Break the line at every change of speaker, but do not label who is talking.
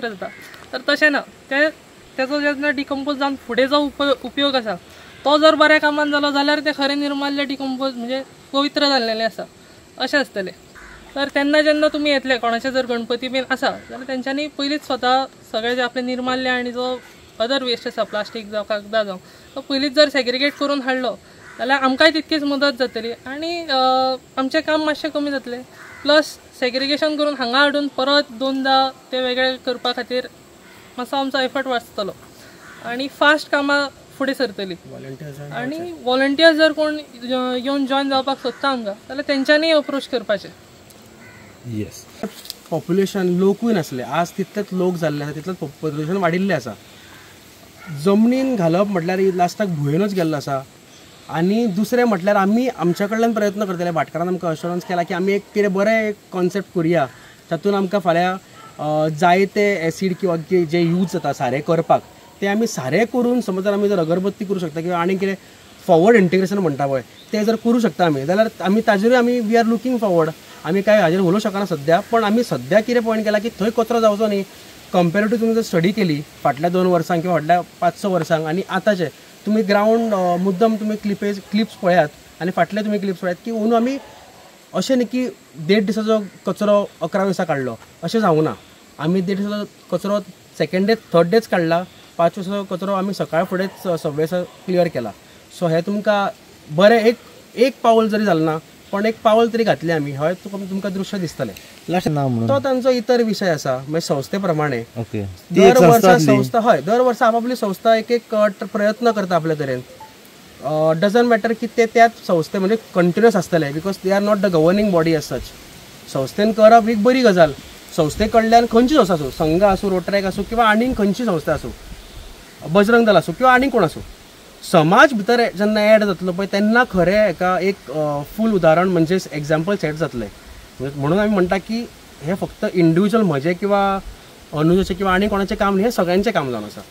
पवित्र जाता, तर तशें ना. ते तेजो जेन्ना डिकम्पोज जावन फुडें जो उपयोग आसा तो जर बऱ्या कामान जालो जाल्यार ते खरें निर्माल्य डिकम्पोज म्हणजे पवित्र जाल्लेलें आसा अशें आसतलें. तर तेन्ना जेन्ना तुमी येतले कोणाचे जर गणपती बीन आसा जाल्यार तेंच्यांनी पयलींच स्वता सगळें जें आपलें निर्माल्य आनी जो अदर वेस्ट आसा प्लास्टीक जावं कागदां जावं तो पयलींच जर सेग्रिगेट करून हाडलो जाल्यार आमकांय तितकीच मदत जातली आनी आमचें काम मातशें कमी जातलें. प्लस सेग्रिगेशन करून हांगा हाडून परत दोनदा ते वेगळे करपा खातीर मातसो आमचो एफर्ट वाचतलो आनी फास्ट कामां फुडें सरतली. आनी वॉलंटियर्स जर कोण येवन जॉयन जावपाक सोदता आमकां जाल्यार तेंच्यांनी अप्रोच करपाचें.
येस, पॉप्युलेशन लोकूय नासले, आज तितलेच लोक जाल्ले आसा, तितलेच पॉप्युलेशन वाडिल्लें आसा. जमनीन घालप म्हटल्यार लास्टाक भुंयेनूच गेल्लो आसा. आनी दुसरें म्हटल्यार आमी आमच्या कडल्यान प्रयत्न करतले. भाटकारान आमकां अश्योरन्स केला की आमी एक कितें बरें कॉन्सेप्ट करुया, तातूंत आमकां फाल्यां जायते एसीड किंवा जे यूज जाता सारें करपाक ते आमी सारें करून समज जर आमी जर अगरबत्ती करूं शकता किंवा आनी कितें फॉवर्ड इंटिग्रेशन म्हणटा पळय तें जर करूं शकता आमी जाल्यार आमी ताजेरूय आमी we are looking forward. आमी कांय हाजेर उलोवंक शकना सद्या, पण आमी सद्या कितें पॉयंट केला की थंय कचरो जावचो न्ही. कंपेरेटिव तुमी जर स्टडी केली फाटल्या 2 वर्सांक किंवा फाटल्या 5-6 वर्सांक आनी आतांचे तुमी ग्रावंड मुद्दम तुमी क्लिप्स पळयात आनी फाटले तुमी क्लिप्स पळयात की अंदू आमी अशें न्ही की 1.5 दिसाचो कचरो 11 दिसा काडलो अशें जावूं ना. आमी 1.5 दिसाचो कचरो सेकेंड डे थर्ड डेच काडला, 5 दिसाचो कचरो आमी सकाळ फुडेंच 6व्या दिसा क्लियर केला. सो हें तुमकां बरें एक एक पावल जरी जालें ना पण एक पावल तरी घातलें आमी, हय तुमकां दृश्य दिसतलें. तो तांचो इतर विशय आसा म्हणजे संस्थे प्रमाणे दर वर्सा संस्था, हय दर वर्सा आपापली संस्था एक एक प्रयत्न करता आपल्या तरेन. डजंट मॅटर की ते त्याच संस्थे म्हणजे कंटिन्युअस आसतले because they are not the governing body as such. संस्थेन करप एक बरी गजाल. संस्थे कडल्यान खंयची संस्था आसूं, संघ आसूं, रोटरॅक आसूं किंवा आनीक खंयची संस्था आसूं, बजरंग दल आसूं किंवा आनीक कोण आसूं, समाज भितर जेन्ना एड जातलो पळय तेन्ना खरें एका एक फूल उदाहरण म्हणजे एग्जाम्पल सेट जातलें. म्हणून आमी म्हणटा की हें फक्त इंडिविज्युअल म्हजें किंवा अनुजाचें किंवा आनी कोणाचें काम न्ही, हें सगळ्यांचें काम जावन आसा.